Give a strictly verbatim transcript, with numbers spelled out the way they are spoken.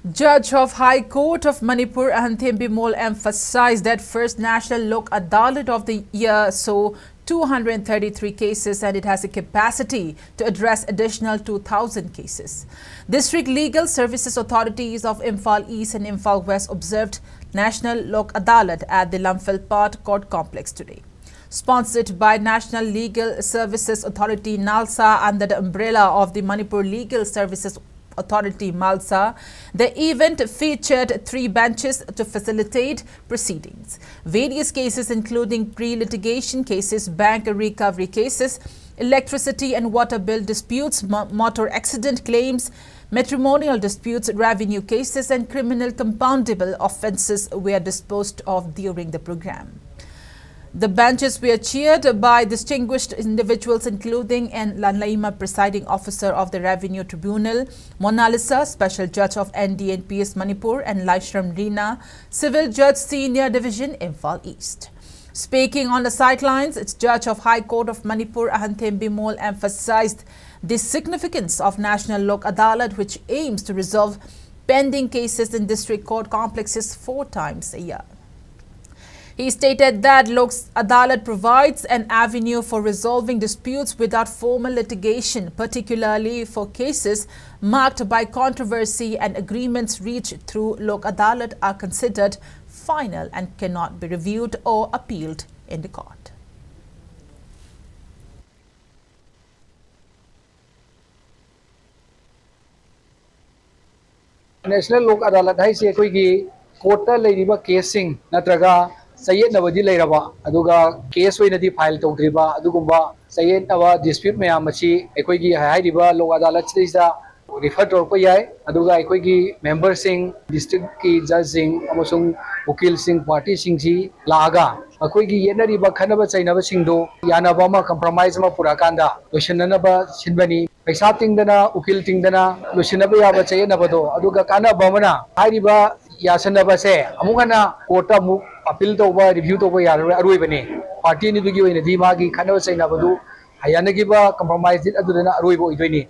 Judge of High Court of Manipur Ahanthem Bimol emphasized that first National Lok Adalat of the year saw two hundred thirty-three cases and it has a capacity to address additional two thousand cases. District Legal Services Authorities of Imphal East and Imphal West observed National Lok Adalat at the Lamphel Pat Court Complex today. Sponsored by National Legal Services Authority, NALSA, under the umbrella of the Manipur Legal Services Authority, MALSA, the event featured three benches to facilitate proceedings. Various cases, including pre-litigation cases, bank recovery cases, electricity and water bill disputes, mo- motor accident claims, matrimonial disputes, revenue cases, and criminal compoundable offenses, were disposed of during the program. The benches were chaired by distinguished individuals, including N Lanlaima, presiding officer of the Revenue Tribunal, Monalisa, special judge of N D N P S Manipur, and Laishram Rina, civil judge, senior division, Imphal East. Speaking on the sidelines, its judge of High Court of Manipur, Ahanthem Bimol, emphasized the significance of National Lok Adalat, which aims to resolve pending cases in district court complexes four times a year. He stated that Lok Adalat provides an avenue for resolving disputes without formal litigation, particularly for cases marked by controversy, and agreements reached through Lok Adalat are considered final and cannot be reviewed or appealed in the court. National Lok Adalat ꯍꯥꯏꯁꯦ ꯑꯩꯈꯣꯏꯒꯤ ꯀꯣꯔꯠꯇ ꯂꯩꯔꯤꯕ ꯀꯦꯁꯁꯤꯡ ꯅꯠꯇ꯭ꯔꯒ ꯆꯌꯦꯠꯅꯕꯗꯤ ꯂꯩꯔꯕ ꯑꯗꯨꯒ case ꯑꯣꯏꯅꯗꯤ file ꯇꯧꯗ꯭ꯔꯤꯕ ꯑꯗꯨꯒꯨꯝꯕ ꯆꯌꯦꯠꯅꯕ ꯗꯤꯁꯄ꯭ꯌꯨꯠ ꯃꯌꯥꯝ ꯑꯁꯤ ꯑꯩꯈꯣꯏꯒꯤ ꯍꯥꯏꯔꯤꯕ ꯂꯣꯛ ꯑꯗꯥꯂꯠꯁꯤꯗꯩꯁꯤꯗ ꯔꯤꯐꯔ ꯇꯧꯔꯛꯄ ꯌꯥꯏ꯫ ꯑꯗꯨꯒ ꯑꯩꯈꯣꯏꯒꯤ ꯃꯦꯝꯕꯔꯁꯤꯡ, ꯗꯤꯁꯇ꯭ꯔꯤꯛꯀꯤ ꯖꯖꯁꯤꯡ ꯑꯃꯁꯨꯡ ꯎꯀꯤꯜꯁꯤꯡ, ꯄꯥꯔꯇꯤꯁꯤꯡꯁꯤ ꯂꯥꯛꯑꯒ ꯑꯩꯈꯣꯏꯒꯤ ꯌꯦꯠꯅꯔꯤꯕ ꯈꯠꯅꯕ ꯆꯩꯅꯕꯁꯤꯡꯗꯨ ꯌꯥꯅꯕ ꯑꯃ, ꯀꯝꯄ꯭ꯔꯣꯃꯥꯏꯁ ꯑꯃ ꯄꯨꯔꯛꯑꯀꯥꯟꯗ ꯂꯣꯏꯁꯤꯟꯅꯅꯕ ꯁꯤꯟꯕꯅꯤ꯫ ꯄꯩꯁꯥ ꯇꯤꯡꯗꯅ, ꯎꯀꯤꯜ ꯇꯤꯡꯗꯅ ꯂꯣꯏꯁꯤꯟꯅꯕ ꯌꯥꯕ ꯆꯌꯦꯠꯅꯕꯗꯣ꯫ ꯑꯗꯨꯒ ꯀꯥꯟꯅꯕ ꯑꯃꯅ ꯍꯥꯏꯔꯤꯕ ꯌꯥꯁꯟꯅꯕꯁꯦ ꯑꯃꯨꯛ ꯍꯟꯅ ꯀꯣꯔꯠꯇ ꯑꯃꯨꯛ ꯑꯄꯤꯜ ꯇꯧꯕ, ꯔꯤꯚ꯭ꯌꯨ ꯇꯧꯕ ꯌꯥꯔꯔꯣꯏ, ꯑꯔꯣꯏꯕꯅꯤ꯫ ꯄꯥꯔꯇꯤ ꯑꯅꯤꯗꯨꯒꯤ ꯑꯣꯏꯅꯗꯤ ꯃꯥꯒꯤ ꯈꯠꯅꯕ ꯆꯩꯅꯕꯗꯨ ꯌꯥꯅꯈꯤꯕ ꯀꯝꯄ꯭ꯔꯣꯃꯥꯏꯁ ꯗꯤꯠ ꯑꯗꯨꯗꯅ ꯑꯔꯣꯏꯕ ꯑꯣꯏꯗꯣꯏꯅꯤ꯫